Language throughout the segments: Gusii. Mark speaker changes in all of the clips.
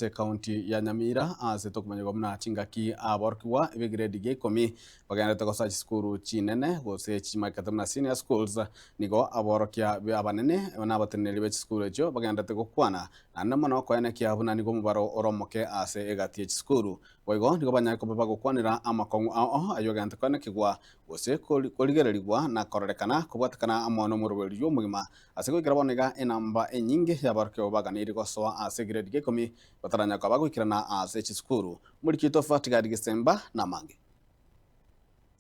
Speaker 1: Ase ekaunti ya Nyamira ase tokomanyigwa buna chingaki aborokigwa b'egrade gia ikomi bagenderete gosoa chisukuru chinene gose chimakete buna senior schools nigo aborokia abanene na abateneneri be chisukuru echio bagenderete gokwana naende mono koenekia buna nigo omobaro ore omoke ase egati ye chisukuru. Boigo nigo banyare koba bagokwanera amakong'u ao ayio agenderete koenekigwa gose korigererigwa na kororekana kobwatekana amo nomoroberio omogima Ase goikera bono iga enamba enyinge y'aborokigwa baganeirie gosoa ase egrade gia ikomi bataranya koba goikerana ase chisukuru. Omoriki oito Fatgard Gisemba namange.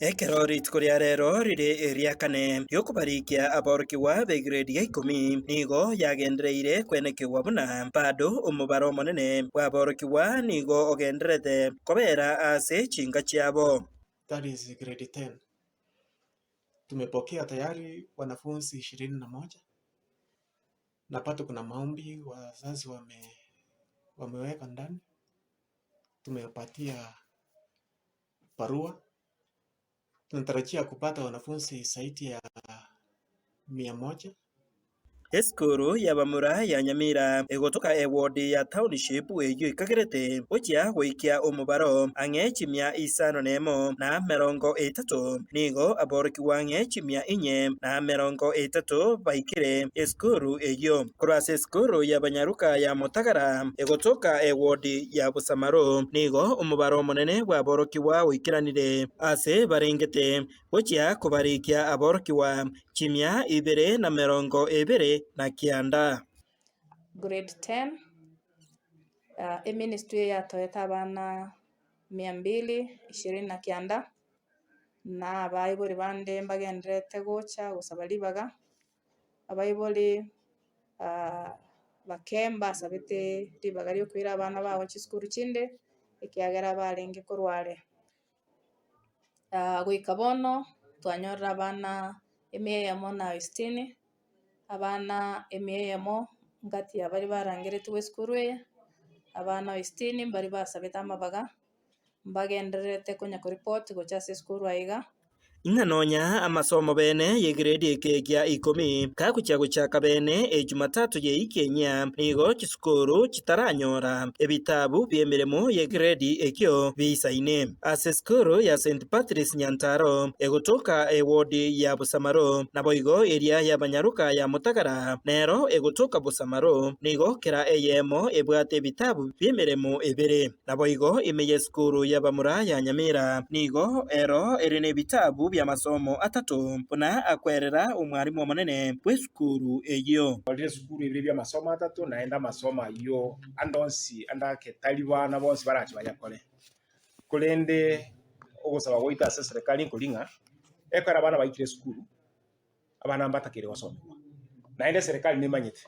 Speaker 2: Ekero rituko ria rero rire eria kane ri'okobarikia aborokigwa b'egrade ya ikomi, nigo yagendereire kwenekigwa buna bado omobaro omonene bw'aborokigwa nigo ogendererete kobera ase chinka chiabo.
Speaker 3: That is grade 10. Tumepokea tayari wanafunzi ishirini na moja na bado kuna maombi wazazi wame wameweka ndani, tumewapatia barua, tunatarajia kupata wanafunzi zaidi ya mia moja.
Speaker 2: Esukuru y'abamura ya Nyamira egotoka eward ya Township eyio ekagerete gochia goikia omobaro ang'e chimia isano nemo na emerongo etato. Nigo aborokigwa ang'e chimia inye na emerongo etato baikire esukuru eyio. Korwa ase esukuru y'abanyaruka ya Motagara egotoka eward ya Bosamaro nigo omobaro omonene bw'aborokigwa oikeranire ase barengete Gochia kobarikia aborokigwa chimia ibere na merongo ebere na kianda.
Speaker 4: Grade 10, Eministry eye yatoete abana mia mbili ishirini na kianda, na abaibori bande mbagendererete gocha gosaba ribaga, abaibori bake mbasabete ribaga ria okoira abana babo chisukuru chinde, ekiagera barenge korwa are. Goika bono twanyorire abana emia eyemo na sitini, abana emia eyemo ngati ya baria barangeretigwe esukuru eye, abana sitini mbaria basabete amabaga, mbagendererete konya koripoti gocha ase esukuru aiga.
Speaker 2: Ng'a nonya amasomo bene y'egrade eke gia ikomi kagochia gochaka bene ejumatatu y'eiki enyia, nigo chisukuru chitaranyora ebitabu bi'emeremo y'egrade ekio biisaine. Ase esukuru ya St Patrick's Nyantaro egotoka eward ya Bosamaro, naboigo eria y'Abanyaruka ya Motagara nero egotoka Bosamaro, nigo kera eyemo ebwate ebitabu bi'emeremo ebere. Naboigo ime y'esukuru y'abamura ya Nyamira nigo ero ere nebitabu bi'amasomo atato, buna akwerera omwarimu omonene bw'esukuru eyio.
Speaker 5: Orire esukuru ebire bi'amasomo atato, naende amasomo ayio ande onsi ande ake tari bana bonsi barache bayakore. Korende ogosaba gwaito ase eserekari nkori ng'a, ekero abana baikire esukuru, abana mbatakeire gosomigwa. Naende eserekari nemanyete.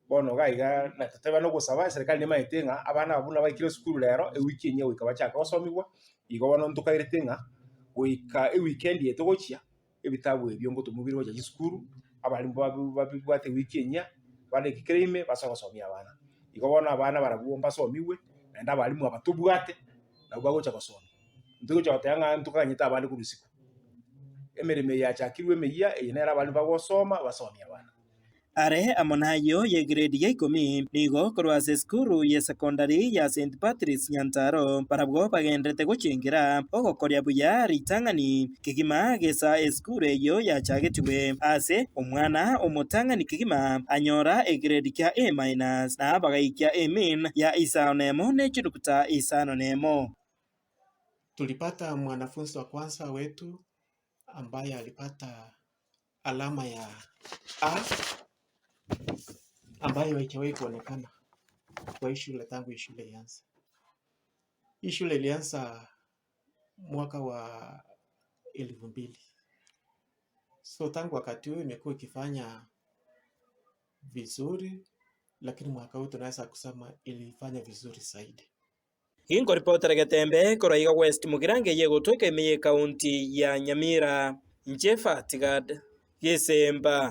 Speaker 5: Bono iga iga natoteba nogosaba, eserekari nemanyete ng'a abana aba buna baikire esukuru rero, ewiki enyia goika bachake gosomigwa, igo bono ntokairete ng'a goika eweekend eye togochia, ebitabu ebio ngotomwa bire gocha chisukuru, abalimu babi babibwate ewiki enyia, bareke kera ime basoe gosomia abana. Igo bono abana barabwo mbasomigwe, naende abalimu aba tobwate, nabwo bagocha gosomia. Ntogocha goteba ng'a ntokanyete abande korwa isiko, emeremo eye yachakirwe emeyia, eye nere abalimu bagosoma basomie abana.
Speaker 2: Are amo nayio y'egredi ya ikomi, nigo korwa ase esukuru y'esekondari ya St Patrick's Nyantaro, barabwo bagenderete gochengera ogokoria buya ritang'ani kegima gesa esukuru eyio yachagetigwe ase omwana omotang'ani kegima anyora egredi kia A minus na bagaikia A min ya isano nemo ne chinukuta isano nemo.
Speaker 3: Tulipata mwanafunzi wa kwanza wetu ambaye alipata alama ya A ambayo haijawahi kuonekana kwa hii shule tangu hii shule ianze. Hii shule ilianza mwaka wa elfu mbili. So tangu wakati huo imekuwa ikifanya vizuri, lakini mwaka huu tunaweza kusema ilifanya vizuri zaidi.
Speaker 2: Inkoripotera Getembe korwa iga West Mugirango eye egotoka ime y'Ekaunti ya Nyamira, inche Fatigad Gesemba.